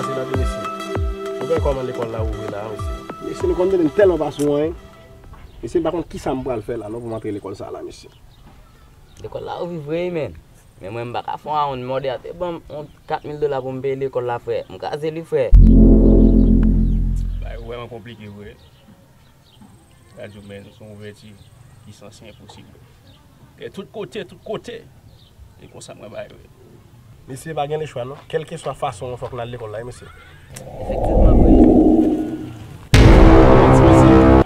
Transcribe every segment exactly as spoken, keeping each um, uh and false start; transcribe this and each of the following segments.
Mesye, tande mesye. Ou wè kòman lekòl la ouvri la, mesye? Mesye, nou konn tande m tèlman pa sou anyen. Mesye, m pa konn kisa m pral fè la, non, pou m antre lekòl sa la, mesye. Lekòl la ouvri vre, wi, men. Men mwen, m pa ka fè yon awonn. Mòde a te ban m yon kat mil dola pou m peye lekòl la, frè. M kraze li, frè. Bagay vrèman konplike, vre. Radyo, men, se yon ouvèti ki sanse enposib. E tout kote, tout kote. E konsa mwen bay, wi. Mesye, pa gen lechwa, non. Kèlkeswa fason an, fòk n al lekòl la, wi, mesye. Efektivman, vre.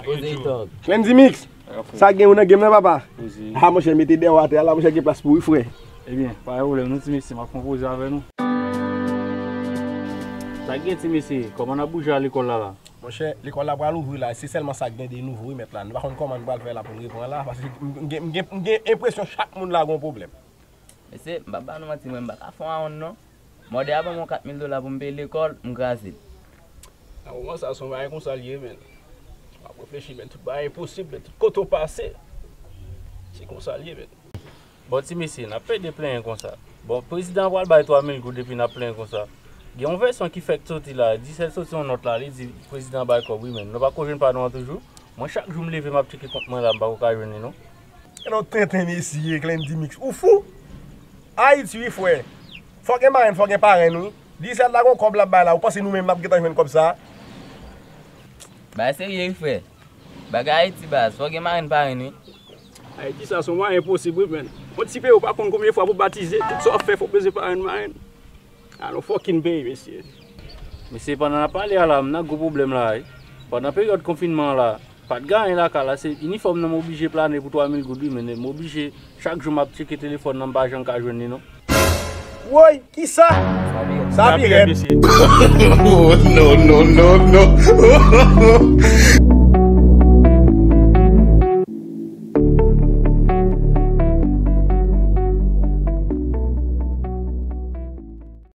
Poze, Tòg. Clendy Mix, sa gen ou nan game nan, papa? Poze. Ah, monchè, mete dèyè w atè a la, monchè, gen plas pou ou, wi, frè. Ebyen, pa gen pwoblèm, non, ti mesye, m ap pran poze avè nou. Sa gen, ti mesye, kòman n ap bouje al lekòl la, la? Monchè, lekòl la pral ouvri la, se sèlman sa k gen de nouvo, wi, mèt la. Nou pa konn kòman n pral fè la pou n reprann la, paske m gen, m gen, m gen enpresyon chak moun la gon pwoblèm. Mesye, m p ap ba nou manti, mwen, m pa ka fè yon awonn, non. Mòde a ban m yon kat mil dola pou m peye lekòl, m kraze l. Nan moman sa, se yon bagay konsa l ye, men. M ap reflechi, men, tout bagay enposib, men, tout kote w pase, se konsa l ye, men. Bon, ti mesye, n ap plede plenyen konsa. Bon, prezidan an pral bay twa mil goud epi n ap plenyen konsa. Gen yon vèsyon ki fèk soti la, Dicel soti yon nòt la, li di prezidan bay kòb, wi, men nou pako jwenn pa nou an toujou. Mwen, chak jou m leve, m ap tcheke kont mwen la, m pako ka jwenn li, non. Gen yon tenten mesye, Clendy Mix. Ou fou? Ayiti, wi, frè. Fò gen marenn, fò gen parenn, wi. Dicel la gon kòb l ap bay la, ou panse nou menm n ap gentan jwenn kòb sa a? Bagay serye, wi, frè. Bagay Ayiti, baz, fò gen marenn parenn, wi. Ayiti sa se yon mwayen enposib, wi, men. Yon ti peyi ou pa konn konbyen fwa pou batize, tout sa w ap fè, fò w bezwen parenn marenn. Alò, fòkin peyi, mesye. Mesye, pandan n ap pale a la, m nan gwo pwoblèm la, wi. Pandan peryòd konfinman an la, pa t gen anyen lakay la, se inifòm nan m oblije plane pou twa mil goud, wi, men m oblije, chak jou m ap tcheke telefòn nan, m pa janm ka jwenn li, non. Woy, kisa? Sa pi rèd, mesye. Oh, no, no, no, no.